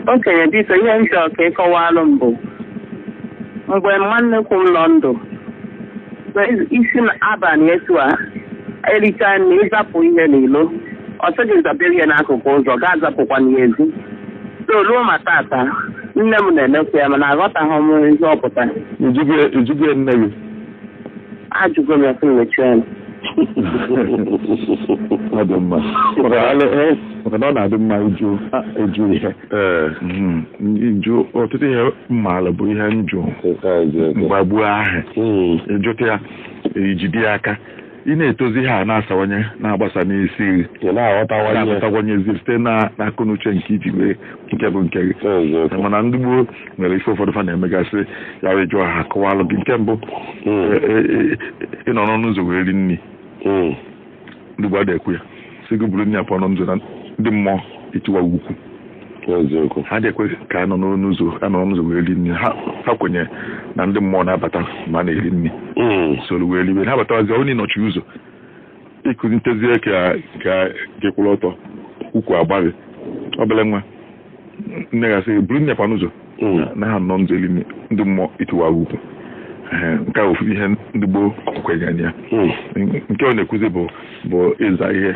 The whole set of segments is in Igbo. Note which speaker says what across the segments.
Speaker 1: Okenye, biko, ihe m chọrọ ka ị kọwalụ m bụ mgbe nwanne kwu m nọ ndụ, isi abalị etu a ericha nri, ịzapụ ihe n'ilo, ọ sị gị zapịa ihe n'akụkụ ụzọ, gaa zapụkwana ya ezi. So ruo ma tata, nne m na-emekwa ya, mana aghọtaghị m ihe ọ pụtara.
Speaker 2: Ijugo nne gị?
Speaker 1: Ajụgo m ya sị m mechie ọnụ.
Speaker 2: Ọ dị mma, maka na ọ na-adị mma ịjụ ihe. Ịjụ ọtụtụ ihe mmaala bụ ihe njụ mgbagbuo ahụ. Ịjụta ya, ijide ya aka, ị na-etozi ihe a na-asawanye na-agbasa n'isi gị.
Speaker 3: Ị na-aghọtawanye.
Speaker 2: Na-aghọtawanyezi site na n'akọnuche nke iji wee nke bụ nke gị. Mana ndị gboo nwere ife ụfọdụ fa na-emegasị ya wee jụọ ha akọwalụ gị. Nke mbụ, ịnọ n'ọnụ ụzọ wee ri nri, ndị gboo adịghị ekwu ya si gị buru nri a pụọ n'ọnụ ụzọ, na ndị mmụọ itiwa ukwu. Ha dị ekwe ka a nọ n'ọnụ ụzọ, a nọ n'ọnụ ụzọ wee ri nri. Ha kwenyere na ndị mmụọ na-abata ma a na-eri nri, soro wee riwe. Ha batawazi, onye nọchi ụzọ ịkụzitezie ka gị kwụrụ ọtọ, ukwu agbaghị obele nwa. Nne ga-asị gị buru nne kwa n'ụzọ na ha nọ n'ụzọ eri nri, ndị mmụọ itiwa ukwu. Ee, nke a ofu ihe ndị gboo kwenyere na ya. Nke ọ na-ekwuzi bụ ịza ihe.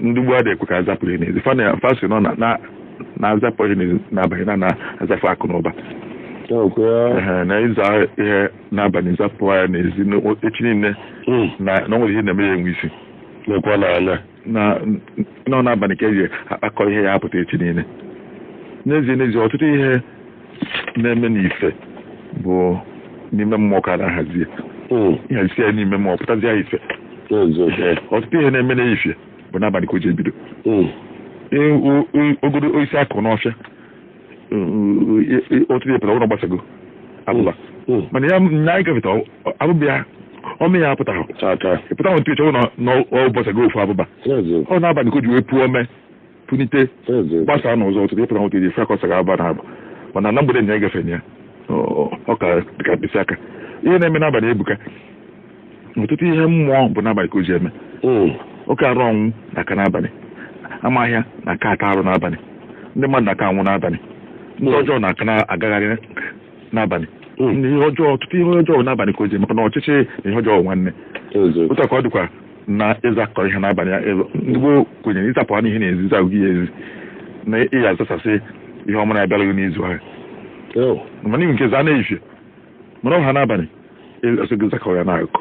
Speaker 2: Ndị gboo adịghị ekwe ka azapụ ihe n'ezi. Fa si nọ na na-azapụ ihe n'ezi n'abalị na na-azapụ akụ na ụba. Ehe, na ịza ihe n'abalị, zapụ ya n'ezi echi niile, na o nwere ihe na-eme ya enwe isi.
Speaker 3: Lekwa n'anya.
Speaker 2: Na nọ n'abalị ka eji akpakọ ihe ya apụta echi niile. N'ezie, ọtụtụ ihe na-eme n'ife bụ n'ime mmụọ ka a na-ahazi ya. Ịhazi ya n'ime mmụọ, pụtazi ya ife. Ọtụtụ ihe na-eme n'efifie bụ n'abalị ka o ji ebido. Ogodo osisi akụ n'ọfịa, ọtụtụ ihe pụtara ụlọ gbasago abụba, mana ya na anyị gafeta abụba ya, ome ya apụtaghị. Ịpụta nwetụ ịchọ na ọ gbasago ofu abụba. Ọ n'abalị ka o ji wee pụọ ome punite gbasaa n'ụzọ ụtụtụ. Ịpụta nwetụ iji fe ka ọ saga aba na abụ, mana na mgbede na egafe ya, ọ ka dịka mkpịsị aka. Ihe na-eme n'abalị ebuka. Ọtụtụ ihe mmụọ bụ n'abalị ka o ji eme. Oke arụ ọnwụ na-aka n'abalị, amahịa na-aka ata arụ n'abalị, ndị mmadụ na-aka anwụ n'abalị, ndị ọjọọ na-aka na-agagharị n'abalị, ndị ihe ọjọọ, ọtụtụ ihe ọjọọ n'abalị ka o ji maka na ọchịchị na ihe ọjọọ nwanne. Otu a ka ọ dịkwa na ịzakọ ihe n'abalị ya. Ndị gboo kwenyere ịzapụ ha n'ihe na-ezi zagụ gị ezi na ị ga-azasasị ihe ọma na-abịara gị n'izu ahụ. Mana iwe nke zaa na-efie, mana ọ ha n'abalị ọsọ gị zakọ ya n'akụkụ.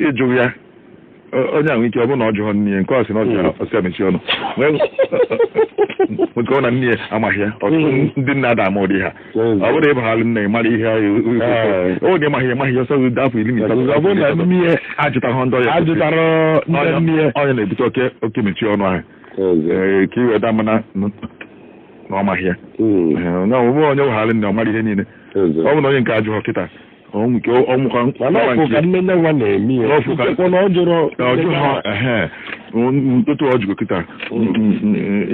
Speaker 2: Ịjụ ya onye ahụ ike, ọ bụrụ na ọ jụghọ nne ya nke ọ sị na ọ sị ya mechie ọnụ, nke ọ na nne ya amaghị ya. Ọtụtụ ndị nna ada ama ụdị ha. Ọ bụrụ ịba ha nne mara ihe ọ dị, amaghị amaghị ọsọ gị afọ 18.
Speaker 3: Ọ bụrụ na nne ya
Speaker 2: ajụtaghị ndị ọya
Speaker 3: ajụtara nne nne ya.
Speaker 2: Onye na-ebute oke mechie ọnụ ahụ. Ee, ka i wee da mana na ọ maghị ya. Ee, onye ọbụla onye wegharị nne ọ mara ihe niile. Ọ bụ na onye nke ajụghọ kịta, ọ nke ọmụkwa.
Speaker 3: Mana ọfụ ka nne nne nwa na-eme ya.
Speaker 2: Ọfụ ka-
Speaker 3: Ikekwe na ọ jụrụ.
Speaker 2: Ọ jụghọ ehe otu ọ jụgo kịta,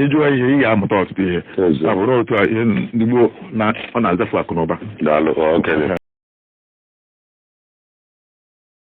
Speaker 2: ịjụ ya ihe, ị ga-amụta ọtụtụ ihe. Ọ bụrụ otu a ihe ndị gboo na ọ na-azafu akụ na ụba.
Speaker 3: Daalụ, okenye.